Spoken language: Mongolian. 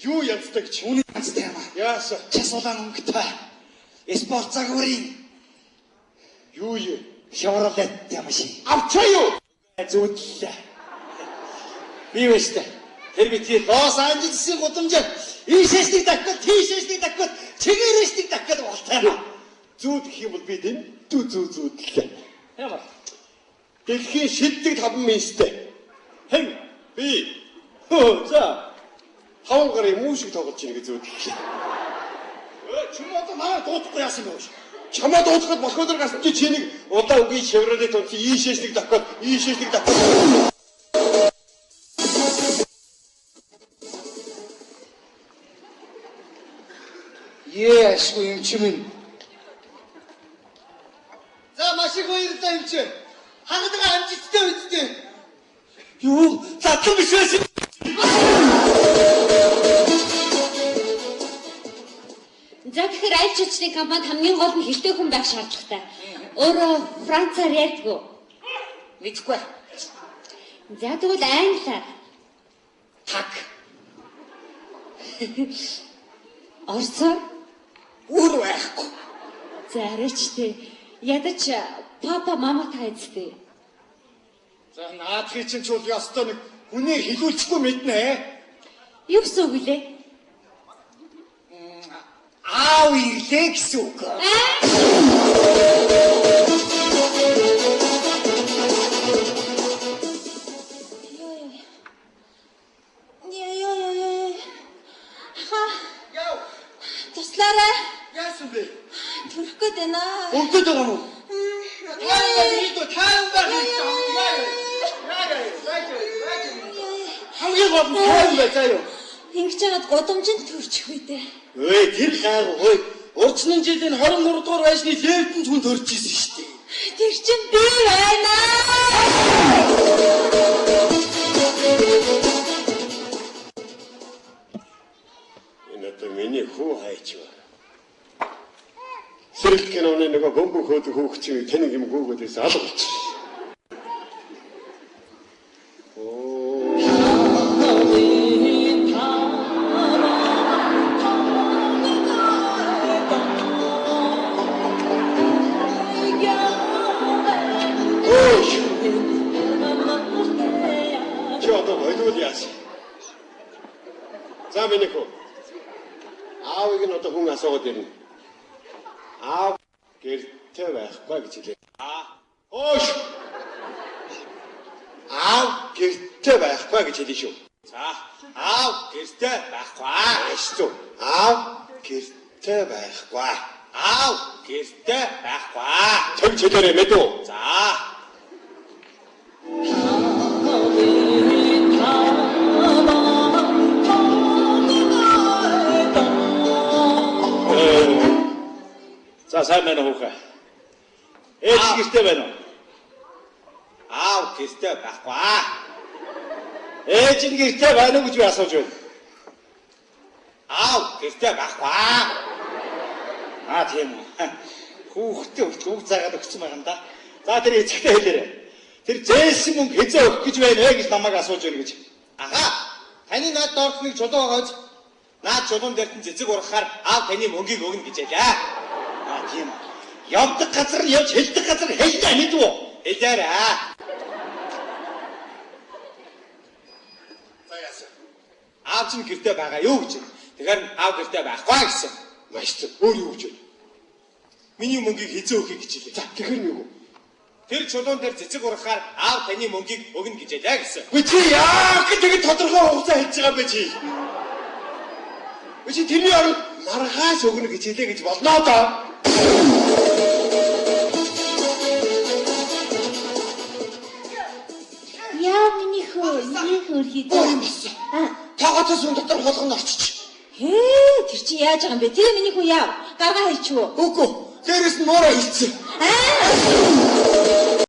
Юу янзтай гэж? Үүний янзтай юм аа. Яасан? Час улаан өнгөтэй. Спорт загварын Юу юм? Chevrolet машин. Авчаа юу? Зүүдлээ. Би вэ штэ. Тэр битгий Лос Анжелесын гудамжаар ийшээс нэг дахиад, тийшээс нэг дахиад, чигээрээс нэг дахиад болтой юм. Зүүд гэх юм бол би дэндүү зүү зүүдлээ. Ямар? Дэлхийн шилдэг 5 минстэй. Хэн? Би Хөө за. 5 гарын мүү шиг тоглож ийн гэж зүүдлээ. Чим одоо намайг дуудахгүй яасан бэ? Чамаа дуудахад балконоор гарсан чи чи нэг удаан өнгийн Chevrolet унсан ийшээс нэг дахиад, ийшээс нэг дахиад. Ээ ашгүй юм чи минь. За маш их баярлалаа юм чи. Хангадаг амжилттай үсттэй. Юу? Задлан биш байсан. За тэгэхээр аль ч хүчний компанид хамгийн гол нь хэлтэй хүн байх шаардлагатай. Өөрөө Францаар ярьдгүй. Мэдэхгүй. За тэгвэл англиар, Так. оросоор Үр байхгүй. за арайч тэ. Ядаж папа мама та эцтэй. За наадхыг чинь чул ёстой нэг хүнээр хилүүлчихгүй мэднэ. Юу гэсэн үг лээ? Аав ирлээ гэсэн үг. Йоо ёо ёо. Аха Яв. туслаарай. Яасан бэ? Төрөх гээд байна. Өвдөд байгаа юм уу? Хамгийн гол нь тайван бай заа юу. Ингэж яагаад гудамжинд төрчих үү дээ. Өө тэр гайгүй хөөе. Урчны жилийн 23 дугаар байшны левтэн хүн төрж исэн шүү дээ. Тэр чинь би байна. Энэ одоо миний хүү хайч ба. Сэрэлт киноны нөгөө бөмбөг хөөдөг хүүхд чинь тэнэг юм гүүгээд байсан алга болчих. Оо. Ой. Чи одоо болиул яасан? За миний хүү. Аавыг нь одоо хүн асуугаад ирнэ. Аав гэртээ байхгүй гэж хэлээ. Аа. Хөөш. Аав гэртээ байхгүй гэж хэлээ шүү. За аав гэртээ байхгүй. Ааш зү. Аав гэртээ байхгүй. Аав гэртээ байхгүй. Тэгж хэлээрэй мэдүү. За. За сайн байна уу хүүхэ? Ээж гэртээ байна уу? Аав гэртээ байхгүй. Ээж нь гэртээ байна уу гэж би асууж байна. Аав гэртээ байхгүй. Аа тийм үү. Хүүхдээ хүртэл үг заагаад өгсөн байгаа юм да. За тэр эцэгтэй хэлээрэй. Тэр зээлсэн мөнгө хэзээ өгөх гэж байна вэ гэж намайг асууж байна гэж. Аха. Таны наад доорх нэг чулуу байгаа биз? Наад чулуун дээр нь цэцэг ургахаар аав таны мөнгийг өгнө гэж хэлээ. Аа тийм үү. Явдаг газар нь явж хэлдэг газар хэллээ мэдв үү? Хэлээрэй. За яасан? Аав чинь гэртээ байгаа юу гэж. Тэгэхээр аав гэртээ байхгүй гэсэн. Маш зөв. Өөр юу гэж байна? Миний мөнгийг хэзээ өгөхийг гэж хэлээ. За тэгэхээр нь юу? Тэр чулуун дээр цэцэг ургахаар аав таны мөнгийг өгнө гэж хэлээ гэсэн. Үгүй чи яах гэж тэгэж тодорхой хугацаа хэлж байгаа юм бэ чи? Үгүй чи тэрний оронд маргааш өгнө гэж хэлээ гэж болно доо. Яа миний хөө, миний хөрхий. Өөр юм болсон. Тооготой сүн дотор хулган орчиж. Хээ тэр чи яаж байгаа юм бэ? Тэр миний хүү яав. Гаргаа хийчихв. Үгүй. Дээрээс нь муураа хилцсэн. Аа.